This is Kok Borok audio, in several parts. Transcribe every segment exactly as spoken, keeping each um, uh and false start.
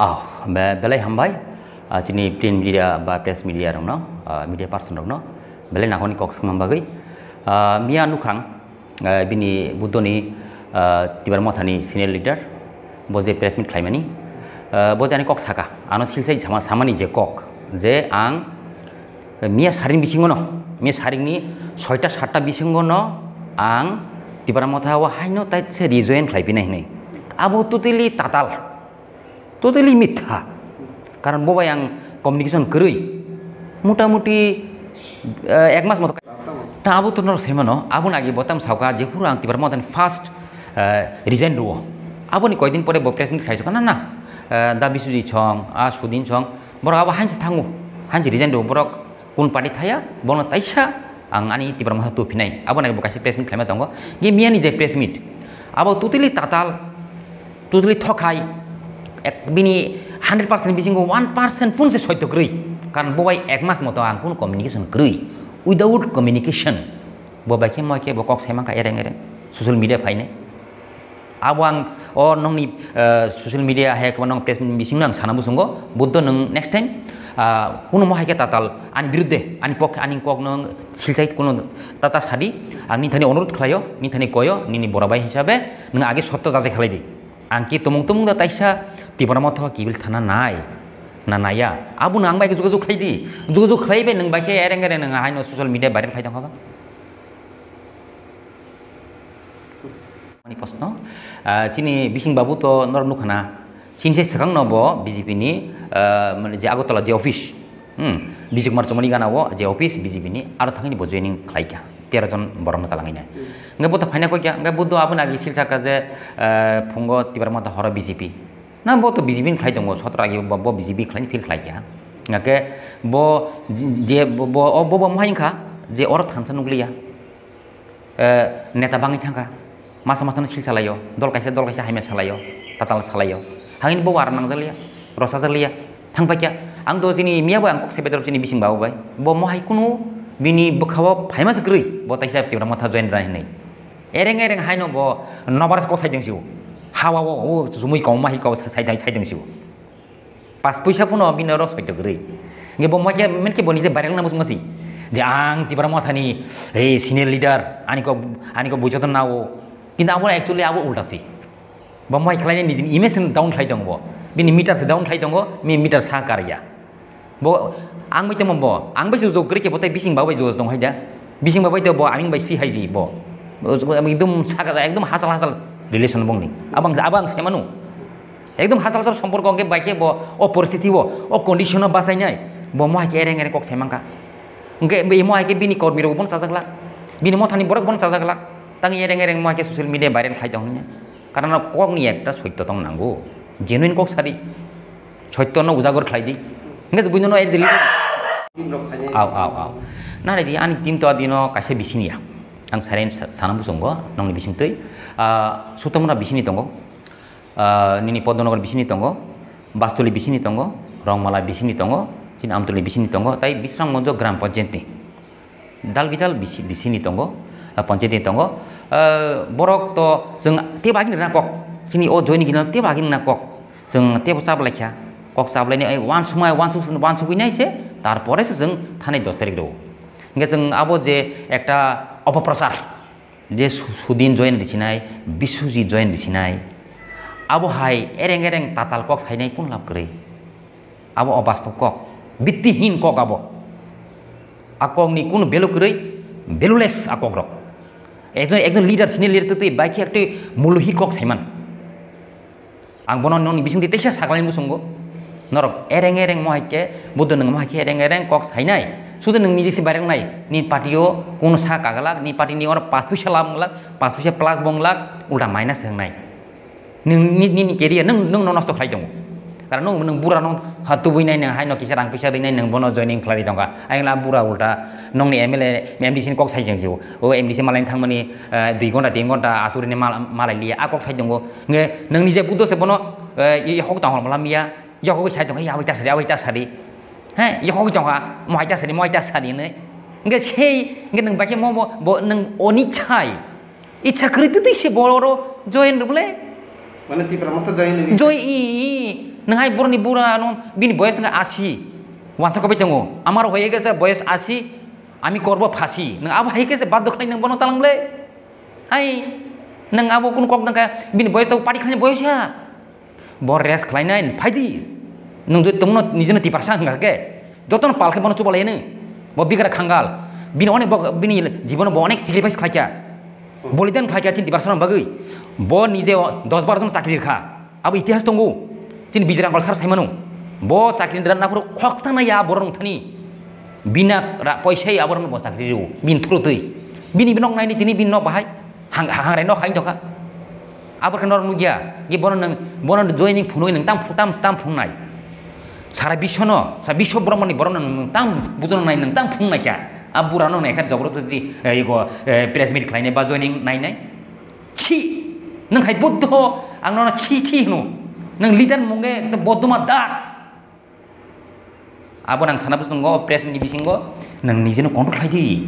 Ah, be-, belai hambai, ah, chini print media ba press media rokno, ah, media person rokno, belai nakhoni kok swngma bagwi. Ah, miya nukhang, ah, bini Buddhoni, ah, Tipra Mothani senior leader, bo je press meet khlaimani, ah, bo je ani kok saka, ano silsai sama-, samani je kok, je ang miya saring bisingono, miya saringni soita satta bisingono ang Tipra Motha o haino taitse rejoin khlaipinai hinwi. Abo totally tatal. Totally mitha. Karon bo bai ang communication kwrwi. Motamuti, eh, ek mas moto. Ta abo to norok sai mano, abo nagi bo tam sauka, jephuru ang Tipra Mothani first, eh, resign rwo. Aboni koidin pore bo press meet khlai sokha, na, na, eh, da Biswajit song, a Sudin song, borok abo hanse thango, hanse resign rwo, borok kun party thaya, bono taisa ang ani Tipra Motha tuphinai. Abo nagi bo kaisa press meet khlaima tongo. Ge miyani je press meet, abo totally tatal, totally thokhai, ek, bini hundred percent bisingo one percent pun se soito kwrwi. Karon bo bai ek mas moto ang kunu communication kwrwi. Without communication, bo bai khe mo khe bo kok sai mankha ereng ereng social media phainai. Abo ang o nongni, eh, social media hai kwbangma nong press bising nang sana musungo, Buddho nwng next time, ah, kuno mo hai khe tatal ani birudde, ani pokhe, ani kok nong silsai kuno tata sadi, ang nini thani onurut khlaio, nini thani koyo, nini bora bai hisabe nwng age sotto jajai khlai di. Ang ki tumung tumung da taisa Tipra Motha kibil thana nai, na naya. Abo nwng ang bai khe jugajug khlai di, jugajug khlai bai nwng bai khe ereng ereng nwng haino social media viral khai tong kha ba. Ani proshno, ah, chini bising babu to norok nukha na, chini se swkang no bo B J P ni, ah, mane je Agartala je office, hmm, Bijay Kumar Chomani gana o je office B J P ni, aro thangni bo joining khlai kha, tero jon borok no talangai nai. Hwnkhe bo to phaina koi kha, hwnkhe bo do abo nagi silsa kha je, ah, phungo Tipra Motha horo B J P. Na bo to B J P ni khlai tongo, sotro agi bo, bo B J P khlai ni feel khlai kha. Hwnkhe bo je, bo, bo, bo, bo mohai wngkha je oro thansa nukliya. Eh, neta bangwi thangkha, masa masano sil salaio, dol kaisa dol kaisa hamya salaio, tatal salaio, hangini bo aro nangjakliya, rwchajak liya, thangpaikha. Ang do chini miya bai ang kok sai bedrop chini bising babu bai, bo mohai kunu bini bwkhao phaima se kwrwi, bo taisa Tipra Motha join rwnai hinwi. Ereng ereng haino bo nobar kok sai tong sio, hawa o, o chumui kong mahi kok sai, sai, sai tong sio. Pas puisa phano bini oro soito kwrwi. Hwnkhe bo moikhe, menkhe bo nije viral na muchung masi. Je ang Tipra Mothani, ei, senior leader, ani kok, ani kok buijoto nao. Kintu abo actually abo ulta si. Bo moi khlaini nijini image no down khlai tongo bo. Bini meter se down khlai tongo, mi meter sa karya. Bo ang bai tongmo bo, ang bai se jok kwrwi khe bo tei bising ba bai jok tong hai da. Bising ba bai to bo aming bai si hai ji bo. Ekdom saka, ekdom hasal hasal relation bongni. Abang, abang se manu. Ekdom hachal hachal somporko hwnkhe bai khe bo o poristiti o, o condition o bachainai bo mohai khe ereng ereng kok sai mankha. Hwnkhe bo mohai khe bini kormi rok bono chajaklak, bini mothani borok bono chajaklak. Tang ereng ereng mohai khe social media viral khai tong hwnwi. Karon kokni ekta soitto tong nango, genuine kok sadi, soitto no ujagar khlai di. Hwnkhe buino no easily. Aw, aw, aw. Nare di ani team to adino kaisa bising ya. Ang saren sa-, sana muchungo nongni bising twi. Ah, Sutomra bisingni tongo. Ah, nini Podnonagar bisini tongo, Bastuli bisini tongo, Rongmala bisini tongo, chini Amtuli bisini tongo, tai Bisram Monjo Gram Panchayat ni. Dal bidal bisi-, bisini tongo, ah, panchayat ni tongo. Ah, borok to chwng tebo agini rwna kok, chini o joini gini tebo agini rwna kok, chwng tebo chap laikha, kok chap laini, ai, uansukma, uansuk, uansugwi nai se, tarpore se chwng thani dos tarik rw. Hwnkhe chwng abo je ekta opoprochar, je Su-, Sudin join risinai, Biswajit join risinai, abo hai ereng ereng tatal kok sainai kun lab kwrwi? Abo obastob kok, bittihin kok abo. A kokni kun value kwrwi, valueless a kokrok. Ekjon, ekjon leader, senior leader twi bai khe ektwi muluhi kok saiman. Ang bono nokni bisingtwi teisa sakhlaini muchungo. Norok ereng ereng mo hai khe, Buddho nwng mo hai khe ereng ereng kok sainai. Sudu nwng niji se viral nai. Ni party o kuno sa kaglak, ni party ni oro pas puisa lab wnglak, pas puisa plus bo wnglak, ulta minus se wngnai. Nwng ni, nini career nwng, nwng no nosto khlai tongo. Karon nwng, nwng bura no ha tubui nai, nwng hai no kisa rang puisa rinai, nwng bono joining khlai tongkha. Ayang la bura ulta nokni M L A, M D C ni kok sai jeng jio. O M D C malai thangmani, eh, dui ghonta, tin ghonta asuri ni mal-, malai liya. A kok sai tongo. Nge, nwng nije Buddho se bono, eh, i hok tang hor malam ya. Yokogwi sai tongkha, "Yaboi ta sadi, aboi ta sadi." He, yokogwi tongkha, "Mohai ta sadi, mohai ta sadi," hinwi. Hwnkhe sei, hwnkhe nwng bai khe mo, mo, bo, nwng oni chai. Icha kwrwi twi twi se bo oro join rw le. Mane Tipra Motha join rw. Join i, i. Nwng hai boroni bura no bini boyos wngkha asi. Wansa kobai tongo. Amar hoye gese boyos asi, ami korbo phasi. Nwng abo hai gese baddo khlai nwng bono talang ble. Hai, nwng abo kun kok dangka bini boyos to party khlai boyos ya. Bo rest khlainai phaidi. Nwng jodi tongno nijeno tiprasa wngkha khe, jotono pal khe bono chubalai hwnwi. Bo bigra khangal. Bini onek bo, bini jibono bo onek sacrifice khlaikha. Bolidan khlaikha chini tiprasa bagwi. Bo nije o dos baro jon chakri rikha. Abo itihas tongo. Chini Bijrangkol sar saimano. Bo chakri rana phuru khok thangna ya borok thani. Bina ra poisa ya borok bo chakri rio. Bin thuru twi. Bini binok naini tini bin nok bahai. Hang, hang, hangrai nok hain tokha. Abor khe norok nukya, ki bono nwng, bono joining phunugwi nwng tam, tam, tam phungnai. Sara biswno, sa biswa borok mani borok nwng tam bujuna nai nwng tam phungnai kya. A bura no nai kha jobor twi, eh, ego, eh, press meet khlainai ba joining nainai. Chi, nwng hai buddho, ang nono chi, chi hino. Nwng leader munge ekta boduma dat. Abo nang sana bwswngo press ni bisingo nang nijeno control khlai di.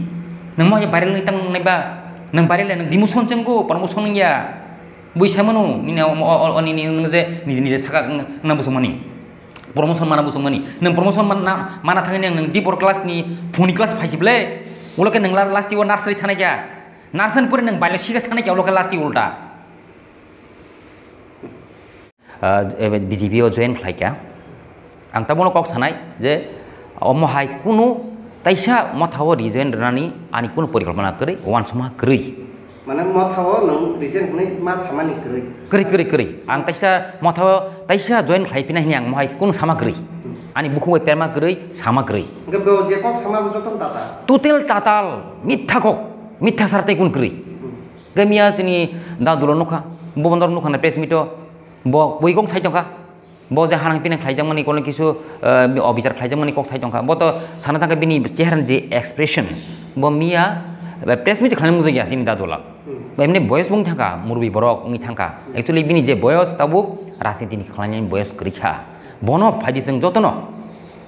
Nang mo viral ni tang nai ba, nang viral nang demotion chenggo, promotion ya. Bui samano, nini o, o, o, nini nang je, niji, niji saka nang bwswngmani. Promotion mana bwswngmani. Nang promotion mana, mana thangni nang dibor class ni phuni class phaisible. Ulo ke nang la-, last year nursery thanai ja. Nursery pore nang baile sigas thanai ja, ulo ke last year ulta. Ah, ebe B J P o join khlaikha. Ang tabukno kok sanai je omo hai kunu taisa mothao resign rwnani ani kunu porikolpona kwrwi, uansukma kwrwi. Mane mothao nwng resign hwnwi ma samani kwrwi? Kwrwi, kwrwi, kwrwi. Ang taisa mothao taisa join khlai phina hini ang mohai kunu sama kwrwi. Hmm. Ani bukhuk bai perma kwrwi, sama kwrwi. Hwnkhe bo je kok sama bo jotono tatal? Total tatal, mitha kok, mitha sar tei kunu kwrwi. Hmm. Hwnkhe miya chini da dulo nukha, bo bondor nukha na press meet o, bo bui kok sai tongkha. Bo je hanang pinang khlaijakmani, kono kisu, eh, obichar khlaijakmani kok sai tongkha. Bo to sana thangkha bini chehra ni je expression. Bo miya, eh, press meet khlaina mujak ya chini da dulo. Hmm. Bo emni boyos bo wng thangkha, murbi borok wngwi thangkha. Hmm. Actually bini je boyos tabuk rajniti ni khlainani boyos kwrwi kha. Bono phaidi chwng jotono,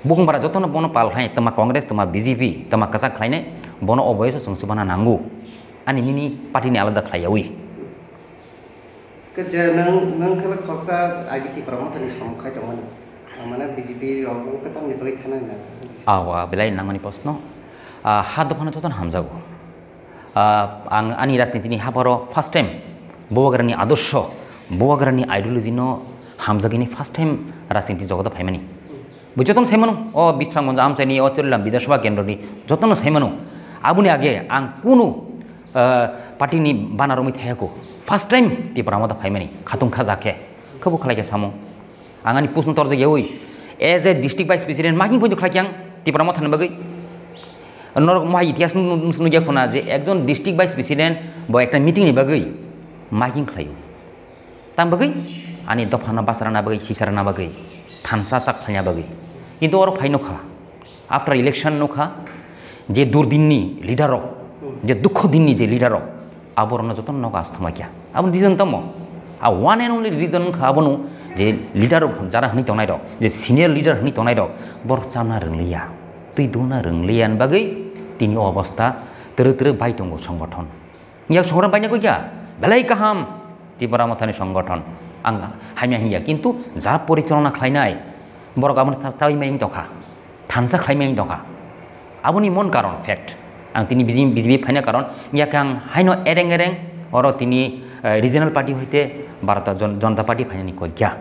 bukhung bara jotono bono pal khlai, tama Congress, tama B J P, tama kwchak khlainai, bono o boyos o chwng chubana nango. Ani nini party ni alada khlaiyawi. Khe je nwng, nwng khe khoroksa I B T Tipra Mothani samung khai tongmani. Ang mane B J P rok bo kwtamni bagwi thanai na. Awa, belai nangmani proshno. Ah, ha dophano jotono hamjago. Ah, ang ani rajnitini haparo first time Bubagrani adorsho, Bubagrani ideology no hamjagini first time rajniti jogoto phaimani. Bo jotono saimano, o Bisramganj amchaini, o Chorilam Bidhan Sabha kendroni jotono saimano. Aboni age ang kunu, eh, party ni bana romwi thayako. First time Tipra Motha phaimani, khatung khaja khe. Khe bo khlai khe samung. Ang ani post no torjak yawi. As a district vice president, making poito khlai khe ang Tipra Motha ni bagwi. Norok mohai itihas nu-, nu-, nukya khuna je ekjon district vice president bo ekta meeting ni bagwi making khlaio. Tam bagwi ani dophano basarana bagwi, sisarana bagwi, thansa tak khlaina bagwi. Kintu oro phai nukha, after election nukha, je durdinni leader rok, je dukho dinni je leader rok, aborokno jotono nogo asthama kya. Aboni reason tamo? A one and only reason wngkha abono je leader rok jara hwnwi tongnai rok, je senior leader hwnwi tongnai rok, borok chamna rwngliya, twi duna rwngliya ni bagwi tini o obostha twrwi twrwi bai tongo songgothon. Yak songrang baina koi kya? Belai kaham. Tipra Mothani songgothon. Ang hamya hinya, kintu ja porichalona khlainai borok aboni cha-, chawi mai tongkha. Thansa khlai mai tongkha. Aboni mon karon fact. Ang tini B J P, B J P phaina karon, yak ang haino ereng ereng oro tini, eh, regional party hoite Bharatiya Jan-, Janata Party phainani koi kya.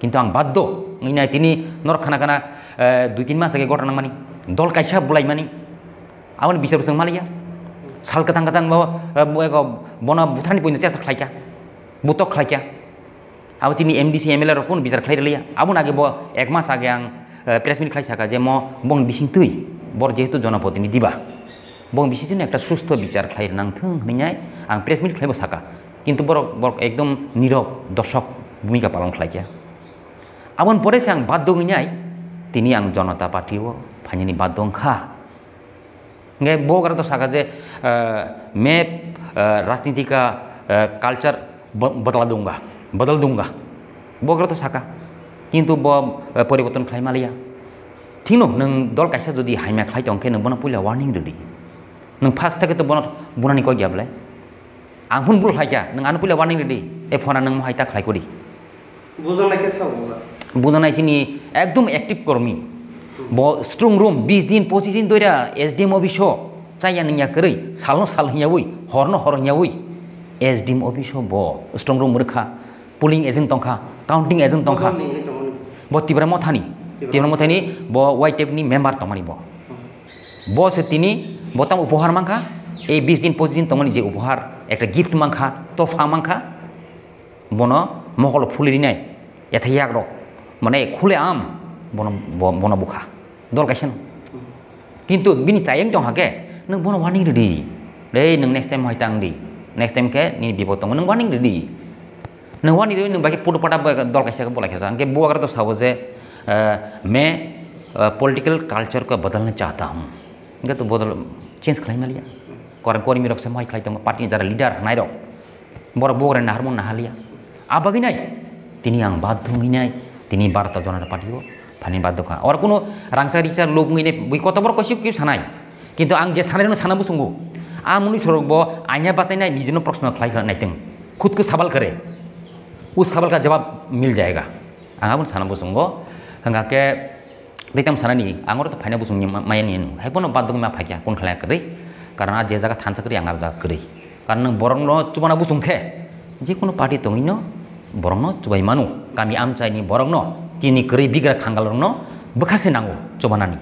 Kintu ang baddo wngwi nai tini norok khana khana, eh, dui tin mas age gotha nangmani, dol kaisa bwlaimani, aboni bisar bwswng maliya. Sal kwthang kwthang bo, eh, bo ego bono butharni poino chesta khlaikha, butok khlaikha. Abo chini M D C, M L A rok kunu bichar khlai rwliya. Aboni age bo ek mas age ang, eh, press meet khlai saka je mo bong bising twi bor jehetu jonoprotinidhi ba. Bong bising twi ekta susto bichar khlai nang thung hwnwi nai ang press meet khlai bo saka. Kintu borok, borok ekdom nirok, dorsok bhumika palon khlai kha. Aboni pore se ang baddo wngwi nai, tini ang Janata Party o phainani baddo wngkha. Hingke bo gara to saka je, eh, map, eh, rajniti ka, eh, culture bo-, bodol dunga, bodol dunga. Bo gara to saka. Kintu bo, eh, poriborton khlai maliya. Thino nwng dol kaisa jodi hamya khlai tong khe nwng bono puila warning rwdi. Nwng first theke to bono bunani kok ya bwle. Ang phun bul khlaikha, nwng ano puila warning rwdi, e phone-a nwng mohai ta khlai kori. Bujang lai khe sao bula. Bujanai chini ekdom active kormi. Bo strong room bis din pochis din doira S D M office o chaya nungya kwrwi, salno sal hwnyawi, horno hor hwnyawi S D M office o bo strong room rwkha, polling agent tongkha, counting agent tongkha. Bo Tipra Mothani, Tipra Mothani bo Y T F ni member tongmani bo. Bo se tini bo tamo upohar mankha, ei bis din pochis din tongmani je upohar, ekta gift mankha, topha mankha, bono mokolo phuli rinai, yathai yak rok, mane khule am bono, bo-, bono bukha, dol kaisa no. Kintu bini chayeng tong hake, nwng bono warning ridi, dei nwng next time hai tang di, next time khe nini bipod tongo, nwng warning ridi. Nwng warning ridi, nwng bai khe putu pata bo dol kaisa khe bolai khe sa, hwnkhe bo agra to sabo je, eh, मैं, eh, political culture को बदलना चाहता हूँ। Hwnkhe to bodol change khlai maliya. Kor-, kormi rok se mai khlai tongo, party ni jara leader nai rok. Borok bogre naharmung nahaliya. Abagwi nai. Tini ang badhung nai. Tini Bharata Janata Party o. Phani badhung kha. Or kuno rangsa risa lobwi nai bui koto bor kosi kyu sanai. Kintu ang je sanai rino sana busungo. A muni sorok bo aina basai nai nijino proshno khlai khlai nai teng. Khud ko sabal kare. Us sabal ka jawab mil jayega. Ang aboni sana busungo. Hwnkha khe Tei tamo sanani, ang oro to phaina busung ni ma-, maya ni, hai bono badhogwi ma phaikha, kun khlai kwrwi. Karon a je jaga thansa kwrwi, ang ar jaga kwrwi. Karon nwng borokno chubana busung khe, je kono party tongwino borokno chubai mano. Kami amchaini borokno, tini kwrwi bigra khangal rokno bwkha se nango chubanani.